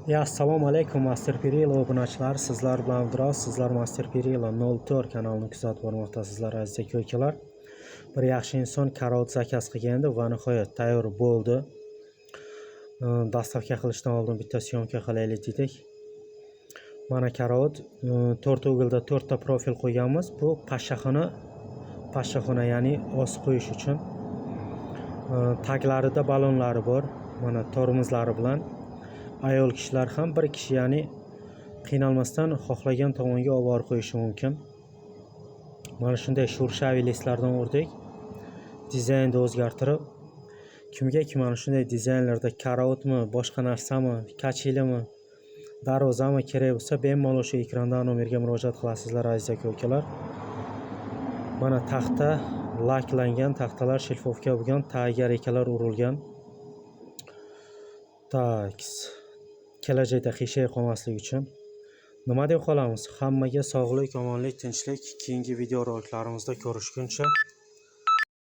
Ya, assalomu alaykum, Master Pirilo obunachilari. Sizlar bilan Abduros, sizlar Master Pirilo 04 kanalini kuzatib bormoqdasizlar, aziz aka-ukalar. Bir yaxshi inson karavot zakaz qilgandi va nihoyat tayyor bo'ldi. Доставка qilishdan oldin bitta съёмка qilaylik dedik. Mana karavot, to'rt угол da to'rtta profil qo'yganmiz. Bu pashshaxona, ya'ni osib qo'yish uchun. Taglarida balonlari bor. Mana tormozlari bilan ayol kishilar ham bir kishi, ya'ni qiynalmasdan xohlagan tomonga olib borib qo'yishi mumkin. Mana shunday шершавый лист lardan urdik. Dizaynni o'zgartirib, kimga mana shunday dizaynlarda karavotmi, boshqa narsami, качели mi, darvozami kerak bo'lsa, bemalol shu ekrandagi nomerga murojaat qilasizlar, aziz aka-ukalar. Mana taxta laklangan, taxtalar шлифовка bo'lgan, tagiga рейка lar urilgan. Так, kelajakda qiyshayib qolmasligi uchun. Nima deb qolamiz? Hammaga sog'lik, omonlik, tinchlik. Keyingi videoroliklarimizda ko'rishguncha.